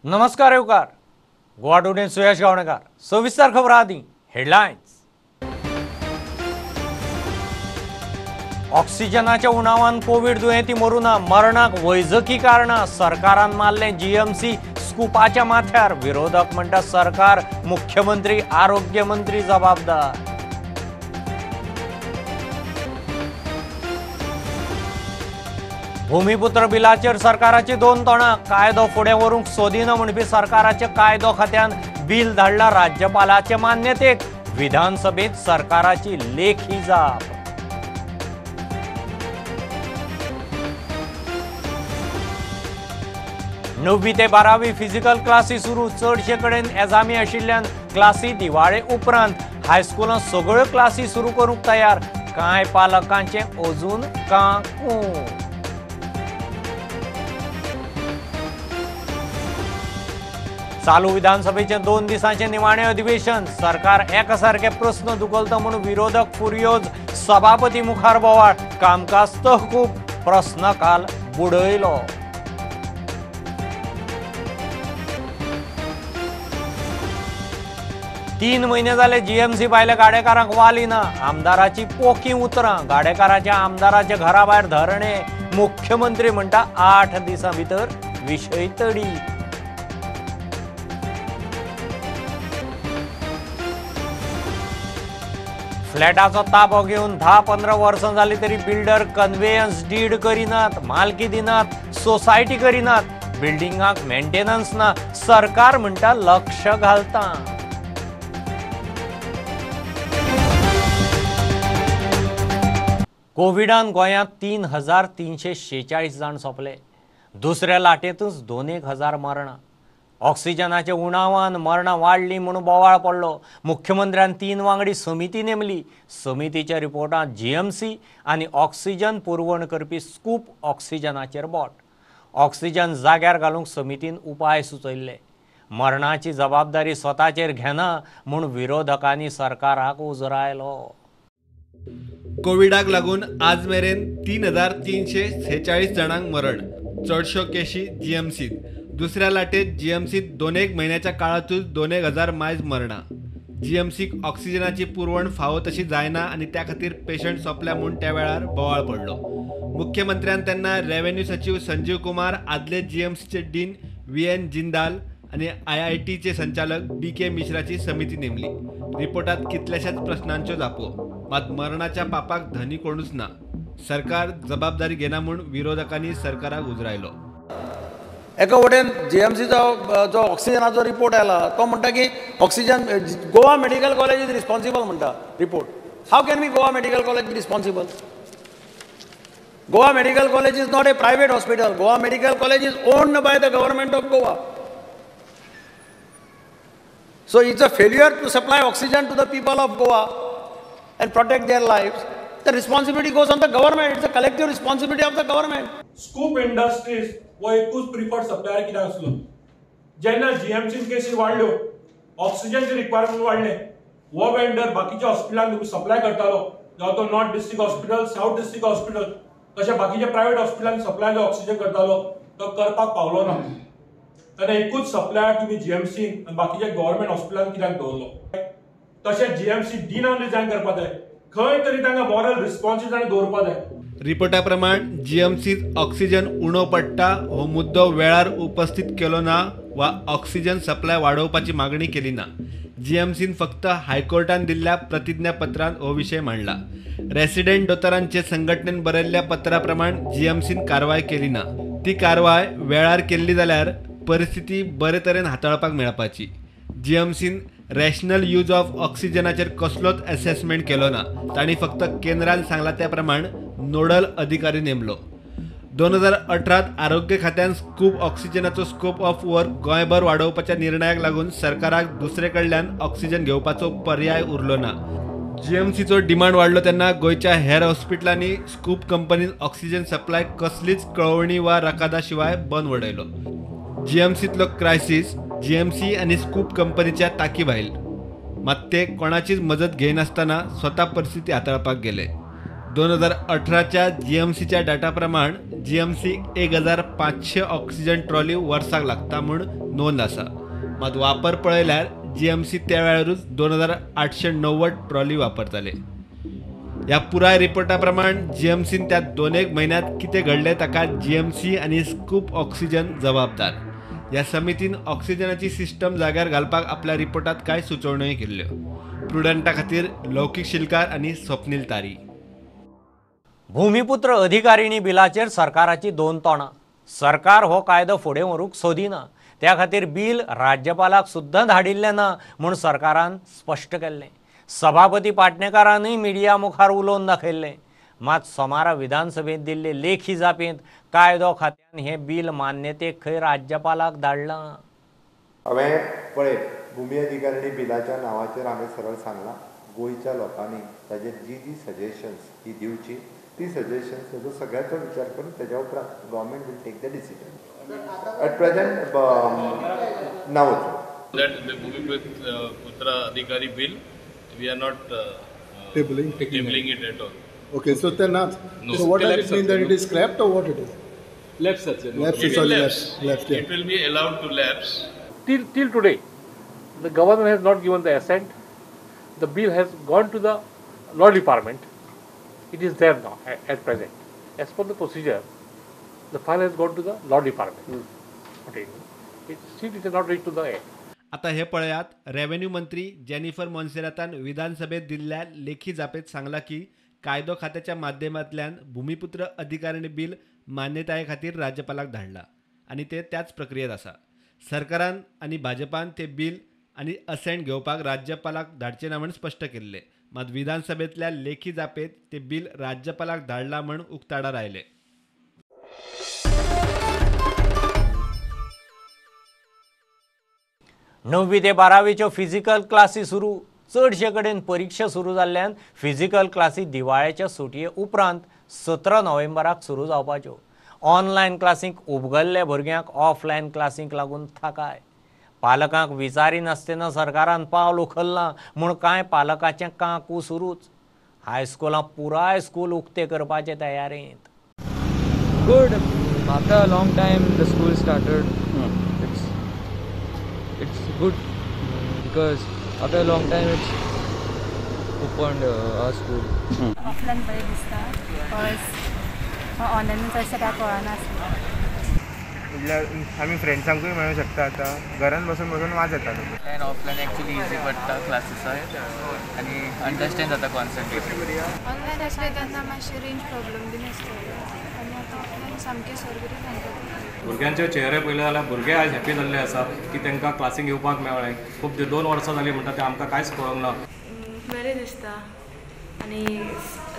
नमस्कार येवकार गोवा टुडे सुयश गावणेकर। सविस्तर खबर आदी हेडलायन्स। ऑक्सिजनाच्या उणावान कोविड दुयेंती मरुना, मरणाक वैजकी कारणां। सरकारान मारलें जीएमसी स्कूपाच्या माथ्यार। विरोधक म्हणटा सरकार, मुख्यमंत्री, आरोग्य मंत्री जबाबदार। भूमिपुत्र बिलाचेर सरकाराची दोन तोंडां। कायदो फुडें व्हरूंक सोदिना म्हणपी सरकाराचे कायदो खात्यान बिल धाडला राज्यपालाचे मान्यतेक। विधानसभेत सरकाराची लेखी जाप। णवी ते 12वी फिजिकल क्लासी सुरू। चडशे कडेन एजामी आशिल्ल्यान क्लासी दिवाळे उपरांत। हायस्कुलांत सगळ्यो क्लासी सुरू करूंक तयार। कांय पालकांचें अजून काकू। चालू विधानसभेचे 2 दिसांचे निमाणे अधिवेशन। सरकार एकासारखे प्रस्न दुखलता म्हूण विरोधक फुर्योज। सभापती मुखार बोवाळ। कामकाज तहकूब। प्रस्न काल बुडयलो। तीन म्हयने जाले जीएमसी भायल्या गाडेकारांक वाली ना। आमदाराची पोकी उतरां। गाडेकाराच्या आमदाराच्या घरा भायर धरणे। मुख्यमंत्री म्हणटा 8 दिसां भितर विशय तडी। फ्लॅटाचो ताबो घेवन 10-15 वर्सां जाली तरी बिल्डर कन्वेयन्स did करिनात, मालकी दिनात, सोसायटी करिनात, बिल्डिंगाक मेंटेनन्स ना। सरकार म्हणटा लक्ष घालता। कोविडान गोंयांत 3346 जाण सोंपले। दुसऱ्या लाटेंतूच 2,000 मरणां। ऑक्सिजनाच्या उणावान मरणां वाडली म्हूण बोवाळ पडलो। मुख्यमंत्र्यान 3 वांगडी समिती नेमली। समितीच्या रिपोर्टांत जीएमसी आनी ऑक्सिजन पुरवण करपी स्कूप ऑक्सिजनाचेर बोट। ऑक्सिजन जाग्यार घालूंक समितीन उपाय सुचयल्ले। मरणाची जबाबदारी स्वताचेर घेना म्हूण विरोधकांनी सरकाराक उजरायलो। कोविडाक लागून आज मेरेन 3346 जाणांक मरण। चडश्यो केशी जीएमसीत। दुसऱ्या लाटेत जीएमसीत 2 म्हयन्याच्या काळांतूच 2,000 मायज मरणां। जीएमसीक ऑक्सिजनाची पुरवण फावो तशी जायना आनी त्या खातीर पेशंट सोंपल्या म्हूण त्या वेळार बोवाळ पडलो। मुख्यमंत्र्यान तेन्ना रेव्हेन्यू सचीव संजीव कुमार, आदले जीएमसीचे डीन व्ही.एन. जिंदाल आनी आयआयटीचे संचालक डी.के. मिश्राची समिती नेमली। रिपोर्टात कितल्याशाच प्रश्नांच्यो जापो, मात मरणाच्या पापाक धनी कोणूच ना। सरकार जबाबदारी घेना म्हूण विरोधकांनी सरकाराक उजरायलो। एका वटेन जीएमसीचो जो ऑक्सिजनाचो रिपोर्ट आयला तो म्हणटा की oxygen Goa medical college is responsible म्हणटा report. How can be Goa medical college be responsible? Goa medical college is not a private hospital. Goa medical college is owned by the government of Goa. So it's a failure to supply oxygen to the people of Goa and protect their lives. The responsibility goes on the government. It's a collective responsibility of the government. Scoop Industries वो एकूच preferred supplier कित्याक आसलो। जेन्ना जीएमसीन केसी वाडल्यो, ऑक्सिजनचे requirement वाडले, हो vendor बाकीच्या हॉस्पिटलांक supply करतालो, जावं तो north district hospital, south district hospital, तशें बाकीच्या प्रायवेट हॉस्पिटलांक सप्लाय जो ऑक्सिजन करतालो तो करपाक पावलो ना। तेन्ना एकूच सप्लायर तुमी जीएमसीन आनी बाकीच्या गव्हर्मेंट हॉस्पिटलांक कित्याक दवरलो? तशें जीएमसी डिनान रिजायन करपाक जाय। खंय तरी तांकां मॉरल रिस्पॉन्सिबिलिटी तांणी दवरपाक जाय। रिपोर्टा प्रमाण जीएमसीत ऑक्सिजन उणो पडटा हो मुद्दो वेळार उपस्थित केलो ना वा ऑक्सिजन सप्लाय वाडोवपाची मागणी केली ना। जीएमसीन फक्त हायकोर्टान दिल्ल्या प्रतिज्ञापत्रांत हो विशय मांडला। रेसिडेंट दोतोरांचे संघटनेन बरयल्ल्या पत्रा प्रमाण जीएमसीन कारवाय केली ना। ती कारवाय वेळार केल्ली जाल्यार परिस्थिती बरे तरेन हाताळपाक मेळपाची। जीएमसीन रॅशनल यूज ऑफ ऑक्सिजनाचेर कसलोच असेसमेंट केलो ना। तांणी फक्त केंद्रान सांगला त्या प्रमाण नोडल अधिकारी नेमलो। 2018 आरोग्य खात्यान स्कूप ऑक्सिजनाचो स्कोप ऑफ वर्क गोंयभर वाडोवपाच्या निर्णयाक लागून सरकाराक दुसरे कडल्यान ऑक्सिजन घेवपाचो पर्याय उरलो ना। जीएमसीचो डिमांड वाडलो तेन्ना गोंयच्या हेर हॉस्पिटलांनी स्कूप कंपनीन ऑक्सिजन सप्लाय कसलीच कळोवणी वा रकादा शिवाय बंद वडयलो। जीएमसीतलो क्रायसीस जीएमसी आनी स्कूप कंपनीच्या ताकी भायल, मात ते कोणाचीच मजत घेयनासतना स्वता परिस्थिती हाताळपाक गेले। 2018च्या जीएमसीच्या डाटा प्रमाण जीएमसी 1500 ऑक्सिजन ट्रॉली वर्साक लागता म्हूण नोंद आसा. मात वापर पळयल्यार जीएमसी त्या वेळारूच 2890 ट्रॉली वापरताले. ह्या पुराय रिपोर्टा प्रमाण जीएमसीन त्या 2-1 म्हयन्यांत कितें घडलें ताका जीएमसी आनी स्कूप ऑक्सिजन जबाबदार. ह्या समितीन ऑक्सिजनाची सिस्टम जाग्यार घालपाक आपल्या रिपोर्टात कांय सुचोवण्योय केल्ल्यो. प्रुडंटा खातीर लौकीक शिलकार आनी स्वप्नील तारी. भूमिपुत्र अधिकारिणी बिलाचेर सरकाराची दोन तोंडां. सरकार हो कायदो फुडें व्हरूंक सोदिना, त्या खातीर बील राज्यपालाक सुद्दां धाडिल्लें ना म्हूण सरकारान स्पश्ट केल्लें. सभापती पाटणेकारानूय मिडिया मुखार उलोवन दाखयल्लें. मात सोमारा विधानसभेंत दिल्ले लेखी जापेंत कायदो खात्यान हें बील मान्यतेक खंय राज्यपालाक धाडलां. हांवें पळय भुमी अधिकारिणी बिलाच्या नांवाचेर हांवें सरळ सांगलां, गोंयच्या लोकांनी ताजेर जी जी सजेशन्स ही दिवची, ती सजेशन्स ताजो सगळ्याचो विचार करून तेज्या उपरांत government will take the decision. At present ना वचूं. That the Bhumiputra Adhikari bill, we are not tabling it at all. Okay, so then not. No. So what does it mean that it is scrapped or what it is? Lapse, sir. Lapse, sorry, lapse. Yeah. It will be allowed to lapse. Till today, the governor has not given the assent. The bill has gone to the law department. It is there now at present. As per the procedure, the file has gone to the law department. Okay. It has not reached to the end. आता हे पळयात, revenue मंत्री Jennifer मोन्सेरातान विधानसभेत दिल्ल्या लेखी जापेत सांगला की कायदो खात्याच्या माध्यमांतल्यान भूमिपुत्र अधिकारिणी बिल मान्यताये खातीर राज्यपालाक धाडला आनी ते त्याच प्रक्रियेत आसा. सरकारान आनी भाजपान ते बिल आनी असेंट घेवपाक राज्यपालाक धाडचे ना म्हूण स्पश्ट केल्ले. मात विधानसभेंतल्या लेखी जापेत ते बिल राज्यपालाक धाडला म्हूण उक्ताडार आयले. णववी ते बारावीच्यो फिजिकल क्लासी सुरू. चडशे कडेन परिक्षा सुरू जाल्ल्यान फिजिकल क्लासी दिवाळेच्या सुटये उपरांत 17 नोव्हेंबराक सुरू जावपाच्यो. ऑनलायन क्लासींक उबगल्ले भुरग्यांक ऑफलायन क्लासींक लागून थाकाय. पालकांक विचारिनासतना सरकारान पावल उखल्लां म्हूण कांय पालकाचें कांकू सुरूच. हायस्कुलां पुराय स्कूल उक्ते करपाचे तयारेंत. Good. After a long time the school started. It's good because after a long time it's opened our school. Offline बरें दिसता because online चडशें कांय कळनासलें. म्हटल्यार आमी फ्रेंड्सांकूय मेळूंक शकता आतां, घरान बसून बसून वाज येता. ऑनलायन ऑफलायन एक्चुअली इजी पडटा क्लासीसाक आनी अंडरस्टँड जाता कॉन्सेप्ट. ऑनलायन आसलें तेन्ना मातशें रेंज प्रॉब्लम बीन आसतालो आनी आतां ऑफलायन सामकें सर बरें सांगता. भुरग्यांचे चेहरे पळयले जाल्यार भुरगे आयज हॅपी जाल्ले आसा की तांकां क्लासींक येवपाक मेळ्ळें. खूब 2 वर्सां जालीं म्हणटा तें आमकां कांयच कळोंक ना. बरें दिसता आनी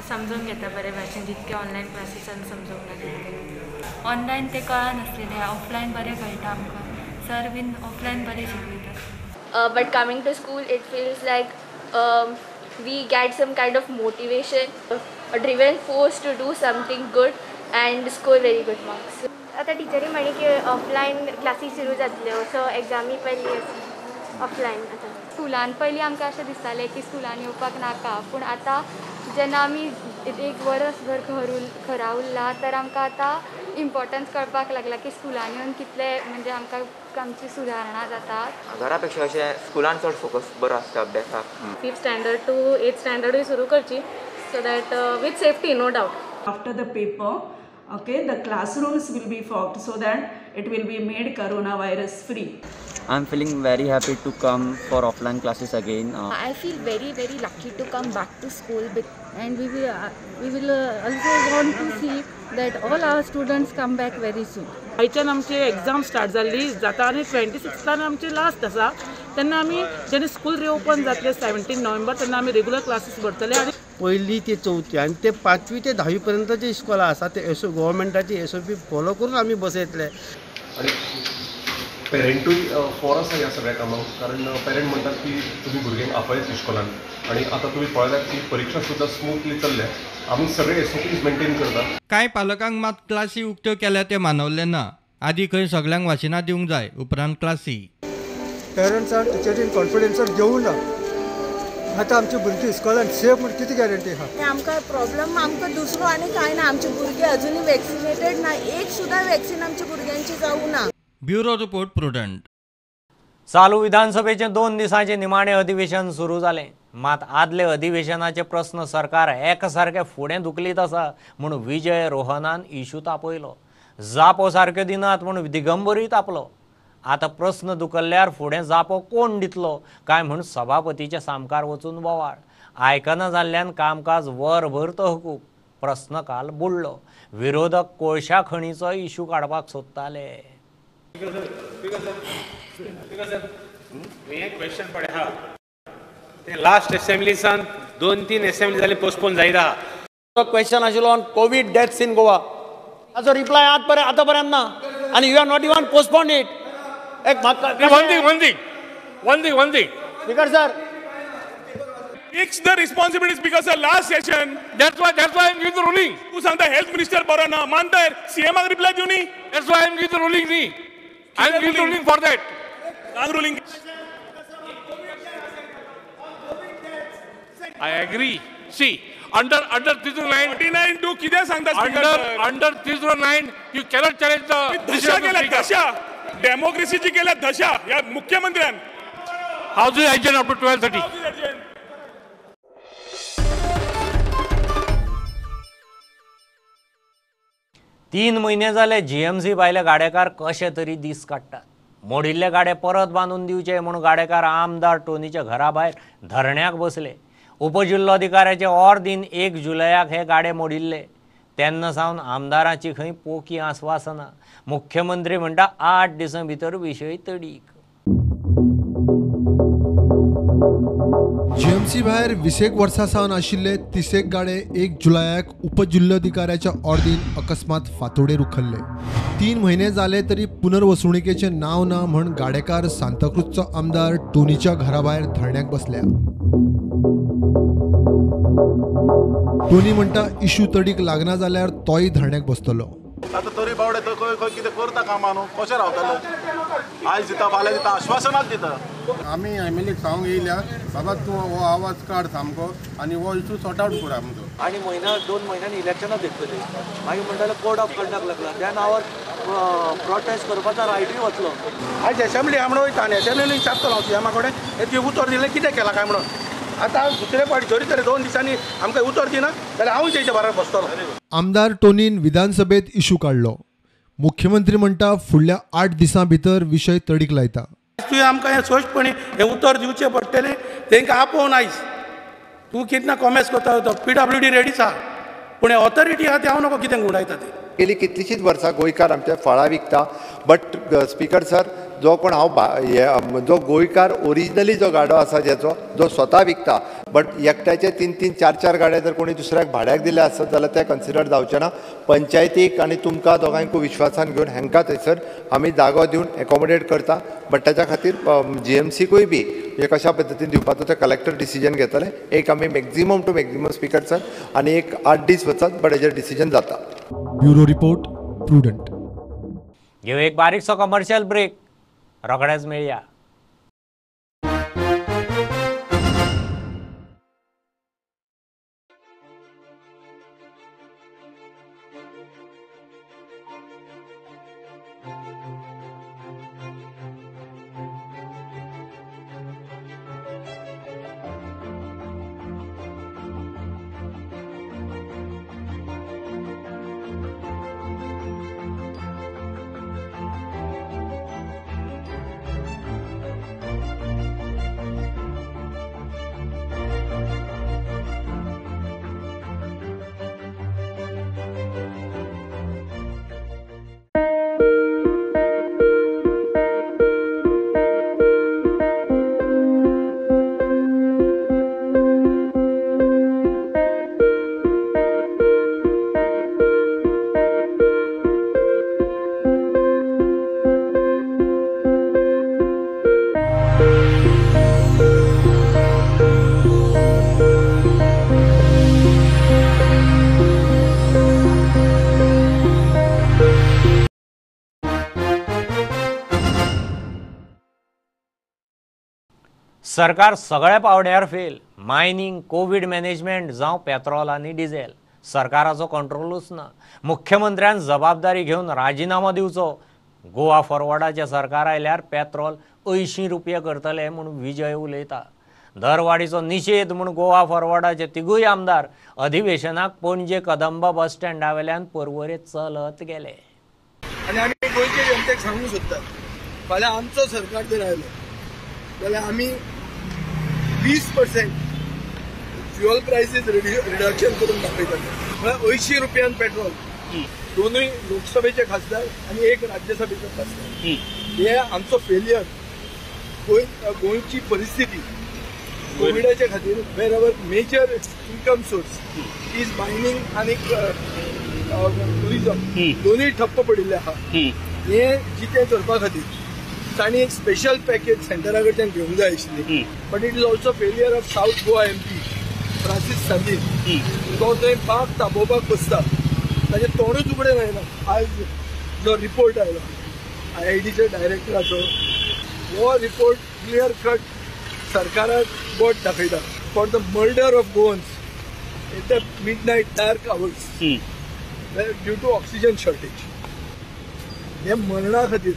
समजून घेता बरे भाशेन, जितके ऑनलायन क्लासीसान समजूंक ना तितकें. ऑनलायन ते कळनासलेलें, ऑफलायन बरें कळटा आमकां. सर बीन ऑफलायन बरें शिकयता. But coming to school it feels like we get some kind of motivation, a driven force to do something good and score very good marks. आतां टिचरी म्हणी की ऑफलायन क्लासी सुरू जातल्यो, सो एग्जामी पयलीं ऑफलायन. आतां स्कुलान पयलीं आमकां अशें दिसतालें की स्कुलान येवपाक नाका, पूण आतां जेन्ना आमी एक वरसभर घरा उरला तर आमकां आतां इम्पॉर्टन्स कळपाक लागला की स्कुलान येवन कितले म्हणजे आमकां आमची सुदारणा जाता. घरा पेक्षा अशें स्कुलान चड फोकस बरो आसता अभ्यासाक. 5th standard to 8th स्टँडर्डूय सुरू करची, so that with safety no doubt. After the paper, okay, the classrooms will be fogged so that it will be made coronavirus free. I'm feeling very happy to come for offline classes again. I feel very very lucky to come back to school, and we will also want to see that all our students come back very soon. आयच्यान आमची exam start जाल्ली जाता आनी 26 आमची last आसा, तेन्ना आमी जेन्ना स्कूल रिओपन जातले 17 नोव्हेंबर तेन्ना आमी रेगुलर क्लासीस भरतले. आनी पयली ते चवथी आनी ते पांचवी ते धावी पर्यंत जे इस्कॉलां आसा ते एसओ गव्हर्मेंटाची एसओपी फॉलो करून आमी बसयतले. आनी पेरंटूय फॉर आसा ह्या सगळ्या कामाक, कारण पेरंट म्हणटात की तुमी भुरग्यांक आपयत इस्कॉलान आनी आतां तुमी पळयल्यात की परिक्षा सुद्दां स्मूथली चल्ल्या, आमी सगळे एसओपीज मेंटेन करता. कांय पालकांक मात क्लासी उक्त्यो केल्या ते मानवले ना. आदी खंय सगल्यांक वासिनां दिवंक जाय, उपरांत क्लासी. पेरंट्सान टिचरीन कॉन्फिडन्सान घेवंक ना, आतां आमची भुरगीं इस्कॉलान सेफ म्हण कितें गॅरंटी आहा? आमकां प्रॉब्लम आमकां दुसरो आनी कांय ना. आमचे भुरगे अजुनूय वॅक्सिनेटेड ना, एक सुद्दां वॅक्सिन आमच्या भुरग्यांची जावं ना. Bureau report, Prudent. चालू विधानसभेचें 2 दिसांचें निमाणें अधिवेशन सुरू जालें. मात आदले अधिवेशनाचे प्रस्न सरकार एकसारके फुडें धुकलीत आसा म्हूण विजय रोहनान इशू तापयलो. जापो सारक्यो दिनात म्हूण दिगंबरूय तापलो. आतां प्रस्न धुकल्ल्यार फुडें जापो कोण दितलो काय म्हूण सभापतीच्या सामकार वचून बोवाळ. आयकना जाल्ल्यान कामकाज वरभर तहकूब. प्रस्नकाल बुडलो. विरोधक कोळशा खणीचो इशू काडपाक सोदताले. लास्ट असेंब्लीसान 2-3 असेंब्ली जाली पोस्टपोन जायत आहा. क्वेश्चन आशिल्लो on Covid deaths in Goa, ताचो रिप्लाय आतां पर्यंत ना आनी you are not even postpone it. एक one thing speaker sir, It's the responsibility, Speaker sir. Last session. That's why I am giving the ruling. तू सांगता health minister बरो ना मानता, सीएमाक reply दिवनी. That's why I am giving the ruling न्ही. I am giving the ruling for that. सांग ruling. I agree. See, under 309 49(2 कितें सांगता speaker sir? Under 309 you cannot challenge the धशा केल्या, धशा डेमोक्रेसीची केल्या धशा ह्या मुख्यमंत्र्यान. House is adjourned up to 12:30. तीन म्हयने जाले जीएमसी भायले गाडेकार कशे तरी दीस काडटात. मोडिल्ले गाडे परत बांदून दिवचे म्हूण गाडेकार आमदार टोनीच्या घरा भायर धरण्याक बसले. उपजिल्लोधिकाऱ्याचे ऑर्दीन 1 जुलयाक हे गाडे मोडिल्ले. तेन्ना सावन आमदाराची खंय पोकी आस्वासनां. मुख्यमंत्री म्हणटा 8 दिसां भितर विशय तडीक. जीएमसी भायर 20 वर्सां सावन आशिल्ले 30 गाडे 1 जुलयाक उपजिल्लोधिकाऱ्याच्या ऑर्दीन अकस्मात फांतोडेर उखल्ले. 3 म्हयने जाले तरी पुनर्वसणुकेचें नांव ना म्हण गाडेकार सांताक्रूजचो आमदार टोनीच्या घरा भायर धरण्याक बसल्या. टोनी म्हणटा इशू तडीक लागना जाल्यार तोय धरण्याक बसतलो. आतां तरी बावडे तो खंय खंय कितें करता कामां न्हू, कशें रावतले? आयज दिता फाल्यां दिता, आश्वासनाच दिता. आमी एम एल एक सांगूंक येयल्या, बाबा तूं हो आवाज काड सामको आनी हो इशू सॉर्ट आवट कर आमचो. आनी म्हयन्या 2 म्हयन्यांनी इलेक्शनां देखतली, मागीर म्हणटाले कोड ऑफ कंडक्ट लागला, त्या नांवार प्रोटेस्ट करपाचो रायटूय वतलो. आयज एसेंब्ली आहा म्हणून वयता आनी एसेंब्लीन विचारतलो हांव सीएमा कडेन हे उतर दिलें कितें केलां काय म्हणून. आतां दुसरे फावटी जरी तरी 2 दिसांनी आमकां उतर दिना जाल्यार हांवूय तेच्या बरोबर बसतलो. आमदार टोनीन विधानसभेत इशू काडलो. मुख्यमंत्री म्हणटा फुडल्या 8 दिसां भितर विशय तडीक लायता. तुवें आमकां हें स्पश्टपणी हें उतर दिवचें पडटलें. तांकां आपोवन आयज तूं कितें कॉमेस करता, पीडब्ल्यूडी रेडीच आहा, पूण ऑथॉरिटी आहा ती हांव नको कितें गुंडायता ती. गेली कितलीशींच वर्सां गोंयकार आमचे फळां विकता, बट स्पीकर सर जो कोण हांव जो गोंयकार ओरिजिनली जो गाडो आसा ज्याचो जो स्वता विकता, बट एकट्याचे 3-3, 4-4 गाडे जर कोणी दुसऱ्याक भाड्याक दिले आसत जाल्यार ते कन्सिडर जावचे ना. पंचायतीक आनी तुमकां दोगांयकूय विश्वासान घेवन हांकां थंयसर आमी जागो दिवन एकोमोडेट करता, बट ताच्या खातीर जीएमसीकूय बी म्हणजे कशा पद्दतीन दिवपाचो ते कलेक्टर डिसिजन घेतले. एक आमी maximum to maximum speaker sir आनी एक 8 दीस वचत, बट हेजेर डिसिजन जाता. Bureau report, Prudent. घेऊ एक बारीकसो कमर्शियल ब्रेक, रोखडेच मेळया. सरकार सगळ्या पावड्यार फेल. मायनींग, कोवीड मॅनेजमेंट जावं पेट्रोल आनी डिझेल, सरकाराचो कंट्रोलूच ना. मुख्यमंत्र्यान जबाबदारी घेवन राजिनामो दिवचो. गोवा फॉरवर्डाचें सरकार आयल्यार पेट्रोल 80 रुपया करतले म्हूण विजय उलयता. दरवाडीचो निशेध म्हूण गोवा फॉरवर्डाचे तिगूय आमदार अधिवेशनाक पणजे कदंबा बस स्टँडा वेल्यान पर्वरे चलत गेले. आनी आमी गोंयचे जनतेक सांगूंक सोदतात, फाल्यां आमचो सरकार जर आयलो जाल्यार आमी 20% फ्युअल प्रायसीस रिडक्शन करून दाखयतले. म्हळ्यार 80 रुपयान पेट्रोल. दोनूय लोकसभेचे खासदार आनी एक राज्यसभेचो खासदार. हे आमचो फेलियर. गोंयची परिस्थिती कोविडाच्या खातीर where our major income source is mining आनी टुरिजम दोनूय ठप्प पडिल्ले आहा. हे जितें करपा खातीर तांणी एक स्पेशल पॅकेज सेंटरा कडच्यान घेवंक जाय आशिल्ली. But it is also failure of South Goa MP Francis Sardinha. तो थंय बाग तापोवपाक बसता, ताचें तोंडूच उगडें जायना. आयज जो रिपोर्ट आयलो IIDच्या डायरेक्टराचो, हो रिपोर्ट क्लियर कट सरकाराक बोट दाखयता for the murder of Goans at the midnight dark hours due to oxygen shortage. हे मरणा खातीर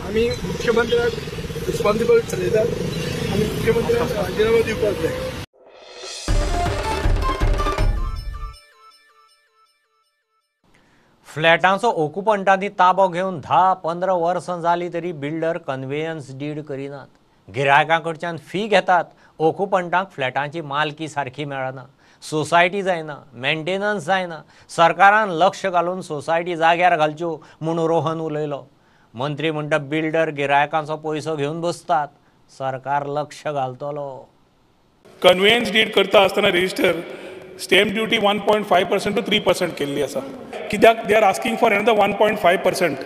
आमी मुख्यमंत्र्याक रिस्पॉन्सिबल ठरयतात आनी मुख्यमंत्र्याक राजिनामो दिवपाक जाय. फ्लॅटांचो ओकुपंटांनी ताबो घेवन 10-15 वर्सां जाली तरी बिल्डर कन्वेयन्स did करिनात. गिरायकां कडच्यान फी घेतात. ओकुपंटांक फ्लॅटांची मालकी सारकी मेळना, सोसायटी जायना, मेंटेनन्स जायना. सरकारान लक्ष घालून सोसायटी जाग्यार घालच्यो म्हूण रोहन उलयलो. मंत्री म्हणटा बिल्डर गिरायकांचो पयसो घेवन बसतात, सरकार लक्ष घालतलो. कन्वेयन्स did करता आसतना register stamp duty 1.5% to 3% केल्ली आसा. कित्याक they are asking for another 1.5%.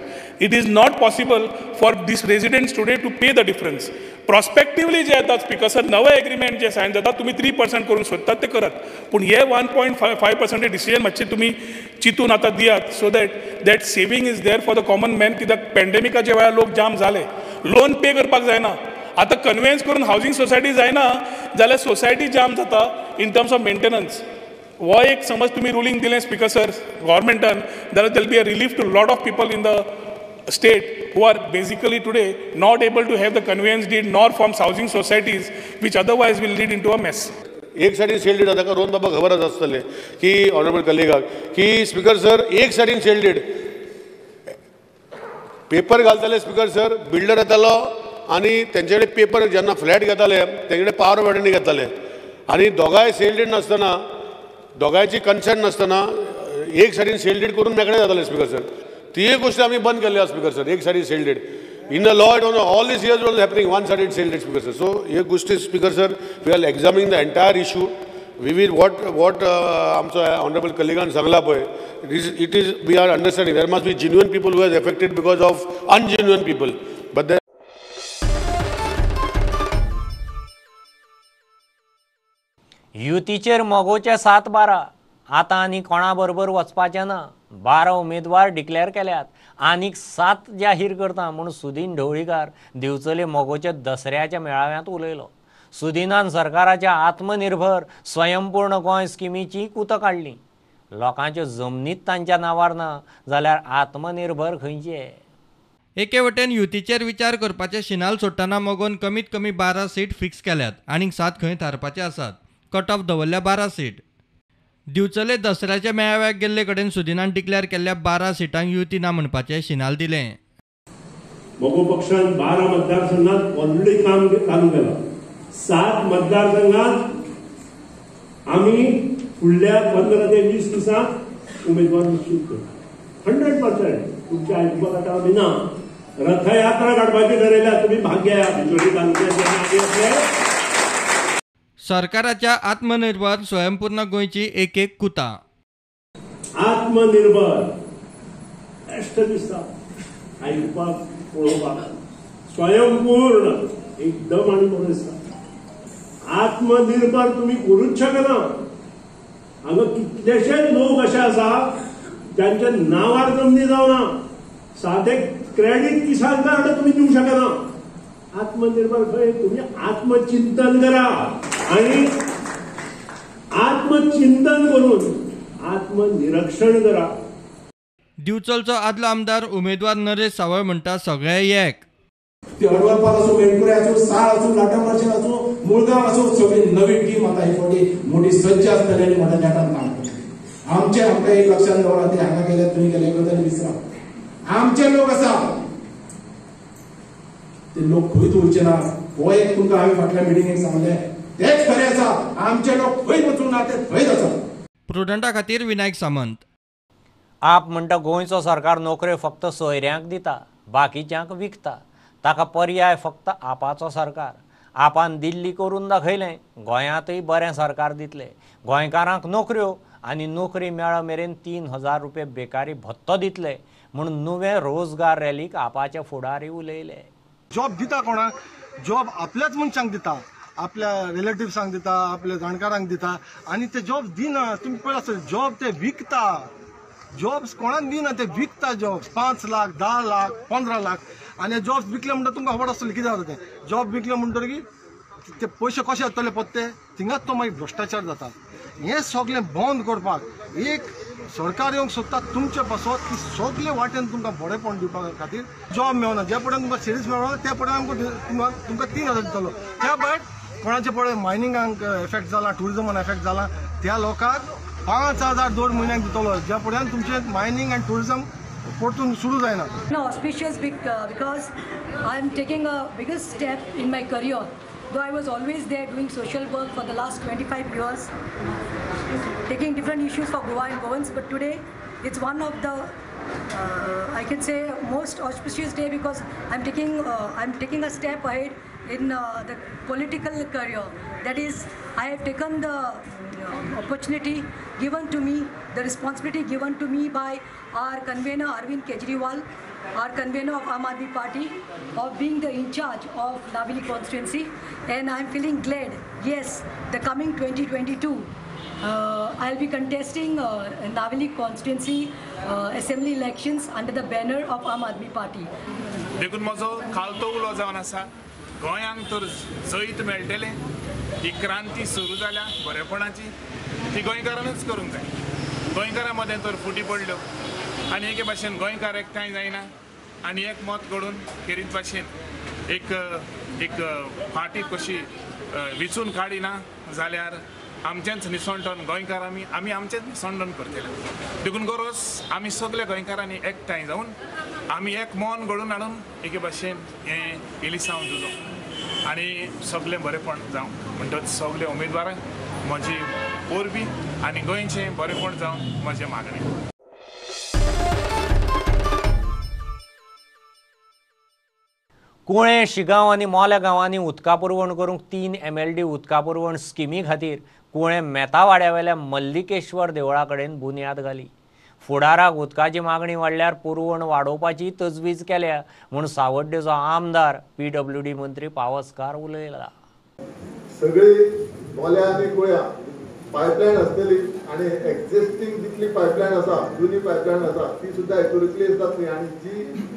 It is not possible for this residents today to pay the difference. Prospectively जे येतात स्पिकर सर, नवे एग्रीमेंट जे सायन जाता तुमी 3% करूंक सोदतात ते करात, पूण हे 1.5% डिसिजन मातशें तुमी चिंतून आतां दियात so that that saving is there for the common man. कित्याक पॅन्डेमिकाच्या वेळार लोक जाम जाले, लोन पे करपाक जायना. आतां कन्वेयन्स करून हावजींग सोसायटी जायना जाल्यार सोसायटी जाम जाता इन टर्म्स ऑफ मेंटेनन्स. हो एक समज तुमी रुलींग दिलें स्पिकर सर गव्हर्मेंटान जाल्यार there will be a relief to lot of people in the state who are basically today not able to have the conveyance deed nor forms housing societies, which otherwise will lead into a mess. एक सायडीन sale did ताका रोहन बाबा खबर आसतलें की honourable कलिगाक की speaker sir एक सायडीन सेल did paper घालताले स्पिकर सर, बिल्डर येतालो आनी तेंचे कडेन पेपर जेन्ना फ्लॅट घेताले तेंचे कडेन पावर ऑफ अटर्नी घेताले आनी दोगांय सेल did नासतना, दोगांयची कन्सेंट नासतना एक सायडीन सेल did करून मेकळे जाताले स्पिकर सर. ती एक गोष्ट आमी बंद केल्ली आसा स्पिकर सर, एक सायडीन sale deed. In the law it was all these years was happening one sided sale deed speaker sir. So एक गोष्टी speaker sir, we are examining the entire issue. We will what what आमचो honourable कलिगान सांगला पळय, it is we are understanding there must be genuine people who has affected because of ungenuine people but there. युतीचेर मगोचे 7-12 आतां आनी कोणा बरोबर वचपाचें ना. 12 उमेदवार डिक्लेअर केल्यात, आनीक 7 जाहीर करता म्हूण सुदीन ढवळीकार दिवचले मगोच्या दसऱ्याच्या मेळाव्यांत उलयलो. सुदीनान सरकाराच्या आत्मनिर्भर स्वयंपूर्ण गोंय स्किमीची कुतां काडली. लोकांच्यो जमनीत तांच्या नांवार ना जाल्यार आत्मनिर्भर खंयचे? एके वटेन युतीचेर विचार करपाचे शिनाल सोडटना मगोन कमीत कमी 12 सीट फिक्स केल्यात, आनीक 7 खंय थारपाचे आसात. कट ऑफ दवरल्या 12 सीट. दिवचले दसऱ्याच्या मेळाव्याक गेल्ले कडेन सुदिनान डिक्लेअर केल्ल्या 12 सिटांक युती ना म्हणपाचें शिनाल दिलें. मगो पक्षान 12 मतदारसंघात ऑलरेडी काम चालू केलां. 7 मतदारसंघात आमी फुडल्या 15 ते 20 दिसांत उमेदवार निश्चित करता. 100% तुमच्या आयकुपा खातीर आमी ना. रथयात्रा काडपाची ठरयल्या, तुमी भाग घेया. बिचोली तालुक्याचे सरकाराच्या आत्मनिर्भर स्वयंपूर्ण गोंयची एक एक कुता. आत्मनिर्भर बेश्ट दिसता आयकुपाक पळोवपाक, स्वयंपूर्ण एकदम आनी बरें दिसता. आत्मनिर्भर तुमी करूच शकना. हांगा कितलेशेच लोक अशे आसा जांच्या नांवार जमनी जावना, सादें क्रेडीट किसान कार्ड तुमी दिवंक शकना. आत्मनिर्भर खंय? तुम्ही आत्मचिंतन करा आणि आत्मचिंतन करून आत्मनिरीक्षण करा. दिवचलचो आदलो आमदार उमेदवार नरेश सावळ म्हणटा सगळे एक. ती अडवलपार आसूं, मेणकुरे आसूं, साळ आसूं, लाटंबाचेर आसूं, मुळगांव आसूं, सगळी नवी टीम आतां ही फावटी मोठी सज्ज आसतली आनी मोठ्या नेटान काम करतली. आमचे आमकां एक लक्षांत दवरा, ते हांगा गेले थंय गेले गजाली विसरा. आमचे लोक आसा ते लोक खंयच उरचे ना. हो एक तुमकां हांवें फाटल्या मिटिंगेक सांगलें तेच खरें आसा. आमचे लोक खंयच वचूंक ना, ते थंयच आसा. प्रुडंटा खातीर विनायक सामंत. आप म्हणटा गोंयचो सरकार नोकऱ्यो फक्त सोयऱ्यांक दिता, बाकीच्यांक विकता. ताका पर्याय फक्त आपाचो सरकार. आपान दिल्ली करून दाखयलें, गोंयांतय बरें सरकार दितले. गोंयकारांक नोकऱ्यो आनी नोकरी मेळ मेरेन 3,000 रुपये बेकारी भत्तो दितले म्हूण नुवें रोजगार रॅलीक आपाचे फुडारी उलयले. जॉब दिता कोणाक? जॉब आपल्याच मनशांक दिता, आपल्या रिलेटिव्सांक दिता, आपल्या जाणकारांक दिता आनी ते जॉब दिना. तुमी पळय आसतले जॉब ते विकता. जॉब्स कोणाक दिना, ते विकता जॉब्स. 5 लाख, 10 लाख, 15 लाख आनी जॉब्स विकले म्हणटा तुमकां खबर आसतलें कितें जाता तें. जॉब विकले म्हणटकीर ते पयशे कशे येतले पत्ते, थिंगाच तो मागीर भ्रश्टाचार जाता. हें सगळें बंद करपाक एक सरकार येवंक सोदता तुमचे पासत की सगळे वाटेन तुमकां बरेपण दिवपा खातीर. जॉब मेळना, ज्या पर्यंत तुमकां सिरीज मेळना त्या पर्यंत आमकां तुमकां 3,000 दितलो. त्या भायर कोणाचे पळय मायनिंगाक एफेक्ट जाला, ट्युरिजमान एफेक्ट जाला, त्या लोकांक 5,000 दर म्हयन्याक दितलो, ज्या पर्यंत तुमचें मायनिंग आनी ट्युरिजम परतून सुरू जायना. Auspicious because I am taking a biggest step in my career. Though I was always there doing social work for the last 25 years, taking different issues for Goa and Goans, but today it's one of the I can say most auspicious day because I'm taking a step ahead in the political career. That is, I have taken the opportunity given to me, the responsibility given to me by our convener Arvind Kejriwal, our convener of Aam Aadmi Party, of being the in charge of Navili constituency, and I'm feeling glad. Yes, the coming 2022, I'll be contesting Navili constituency assembly elections under the banner of Aam Aadmi Party. देखून म्हजो खालतो उलो जावन आसा, गोंयांक तर जैत मेळटलें. ही क्रांती सुरू जाल्या बरेपणाची, ती गोंयकारानूच करूंक जाय. गोंयकारां मदें तर फुटी पडल्यो आनी एके भाशेन गोंयकार एकठांय जायना आनी एक मत घडून खेरीत भाशेन एक एक फाटी कशी विचून काडिना जाल्यार आमचेंच निसणटण गोंयकार आमी आमचेंच निसणटण करतले. देखून गरज आमी सगळे गोंयकारांनी एकठांय जावन आमी एक मन घडून हाडून एके भाशेन हें इलिसांव दिलो आनी सगळें बरेपण जावं. म्हणटच सगळे उमेदवारांक म्हजी परबी आनी गोंयचें बरेपण जावं म्हजें मागणें. कुळें, शिगांव आनी मोल्या गांवांनी उदका पुरवण करूंक 3 MLD उदका पुरवण स्किमी खातीर कुळें मेतावाड्यावेल्या मल्लिकेश्वर देवळा कडेन बुन्याद घाली. फुडाराक उदकाची मागणी वाडल्यार पुरवण वाडोवपाची तजवीज केल्या म्हूण सावड्डेचो आमदार PWD मंत्री पावसकार उलयला. सगळी मोल्या आनी कुळ्या पायपलायन आसतली आनी एक्झिस्टींग जितली पायपलायन आसा, जुनी पायपलायन आसा ती सुद्दां हितून रिप्लेस जातली आनी जी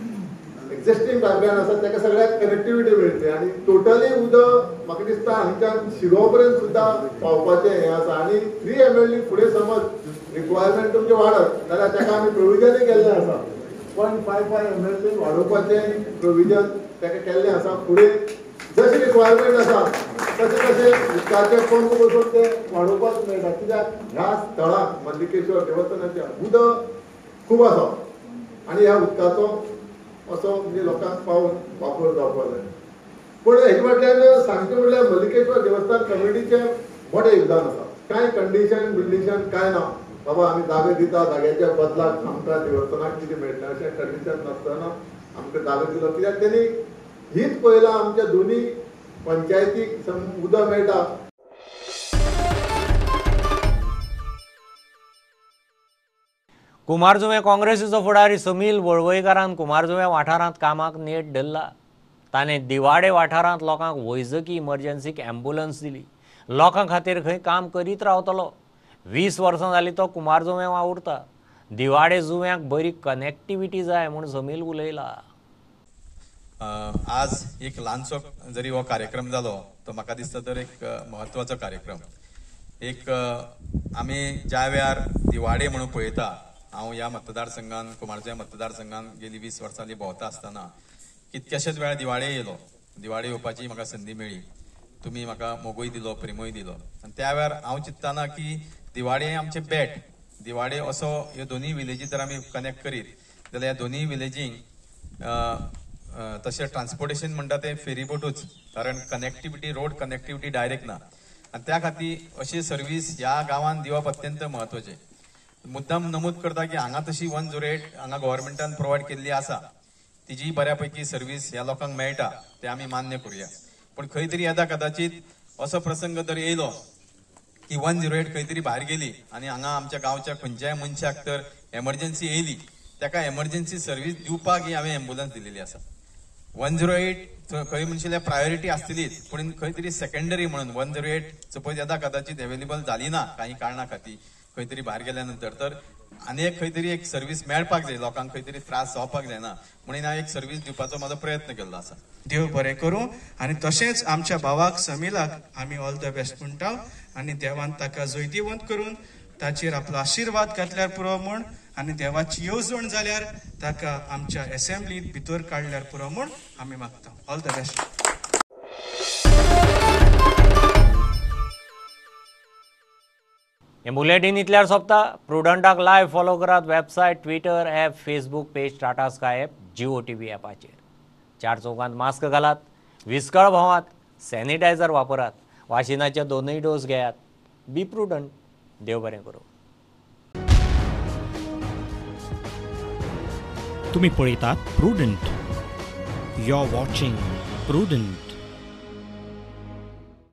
एक्झिस्टींग पायपलायन आसा ताका सगळ्याक कनेक्टिविटी मेळटली आनी टोटली उदक म्हाका दिसता हांगच्यान शिगो पर्यंत सुद्दां पावपाचें हें आसा. आनी 3 MLD फुडें समज रिक्वायरमेंट तुमचें वाडत जाल्यार ताका आमी प्रोविजनूय केल्लें आसा. 0.55 MLD वाडोवपाचें प्रोविजन ताका केल्लें आसा. फुडें जशें रिक्वायरमेंट आसा तशें तशें उदकाचे पंप बसोवन ते वाडोवपाक मेळटा. कित्याक ह्या स्थळाक मल्लिकेश्वर देवस्थानाच्या उदक खूब आसा आनी ह्या उदकाचो असो म्हणजे लोकांक पावून वापर जावपाक जाय. पूण हेजे फाटल्यान सांगचें म्हणल्यार मल्लिकेश्वर देवस्थान कमिटीचें मोठें योगदान आसा. कांय कंडिशन बिंडिशन कांय ना, बाबा आमी जागे दिता, जाग्याच्या बदलाक आमकां देवस्थानाक कितें मेळटा अशें कंडिशन नासतना आमकां जागो दिलो. कित्याक तेणी हीच पळयलां आमच्या दोनी पंचायतीक उदक मेळटा. कुमारजुवें काँग्रेसीचो फुडारी समील वळवयकारान कुमारजुवें वाठारांत कामाक नेट धरला. ताणें दिवाडे वाठारांत लोकांक वैजकी इमर्जन्सीक ॲम्ब्युलन्स दिली. लोकां खातीर खंय काम करीत रावतलो. 20 वर्सां जालीं तो कुमारजुवें वावुरता. दिवाडे जुव्यांक बरी कनेक्टिविटी जाय म्हूण समील उलयला. आज एक ल्हानसो जरी हो कार्यक्रम जालो तो म्हाका दिसता तर एक म्हत्वाचो कार्यक्रम. एक आमी ज्या वेळार दिवाडे म्हणून पळयता, हांव ह्या मतदारसंघान कुमारजुंव्या मतदारसंघान गेली 20 वर्सां भोंवता आसतना कितक्याशेच वेळार दिवाडे येयलो, दिवाडे येवपाची म्हाका संदी मेळ्ळी, तुमी म्हाका मोगूय दिलो, प्रेमूय दिलो. आनी त्या वेळार हांव चिंत्ताना की दिवाडे आमचें बेट, दिवाडे असो ह्यो दोनूय विलेजी जर आमी कनेक्ट करीत जाल्यार ह्या दोनूय विलेजींक तशें ट्रान्सपोर्टेशन म्हणटा तें फेरीबोटूच, कारण कनेक्टिविटी रोड कनेक्टिविटी डायरेक्ट ना आनी त्या खातीर अशी सर्वीस ह्या गांवान दिवप अत्यंत म्हत्वाचें. मुद्दाम नमूद करता की हांगा तशी 108 हांगा गव्हर्मेंटान प्रोवायड केल्ली आसा, तिजी बऱ्या पैकी सर्वीस ह्या लोकांक मेळटा ते आमी मान्य करुया. पूण खंय तरी येदा कदाचित असो प्रसंग जर येयलो की 108 खंय तरी भायर गेली आनी हांगा आमच्या गांवच्या खंयच्याय मनशाक तर एमर्जन्सी येयली, ताका एमर्जन्सी सर्वीस दिवपाक ही हांवें एम्बुलन्स दिलेली आसा. 108 खंय म्हणशिल्ल्या प्रायोरिटी आसतलीच, पूण खंय तरी सेकंडरी म्हणून 108 सपोज येदा कदाचित अवेलेबल जाली ना काही कारणां खातीर खंय तरी भायर गेल्या नंतर, तर आनी एक खंय तरी एक सर्वीस मेळपाक जाय, लोकांक खंय तरी त्रास जावपाक जायना म्हणून हांवें एक सर्वीस दिवपाचो म्हाजो प्रयत्न केल्लो आसा. देव बरें करूं आनी तशेंच आमच्या भावाक समिलाक आमी ऑल the best म्हणटा आनी देवान ताका जैतिवंत करून ताचेर आपलो आशिर्वाद घातल्यार पुरो म्हूण आनी देवाची येवजण जाल्यार ताका आमच्या एसेंब्लीत भितर काडल्यार पुरो म्हूण आमी मागता. All the best. हें बुलेटीन इतल्यार सोंपता. प्रुडंटाक लायव्ह फॉलो करात website, Twitter app, Facebook page, Tata Sky app, Jio TV ॲपाचेर. 4 चौकांत मास्क घालात, विस्कळ भोंवात, सॅनिटायझर वापरात, वाशिनाचे 2 डोस घेयात. Be prudent. देव बरें करूं. तुम्ही पळयतात Prudent. You are watching Prudent.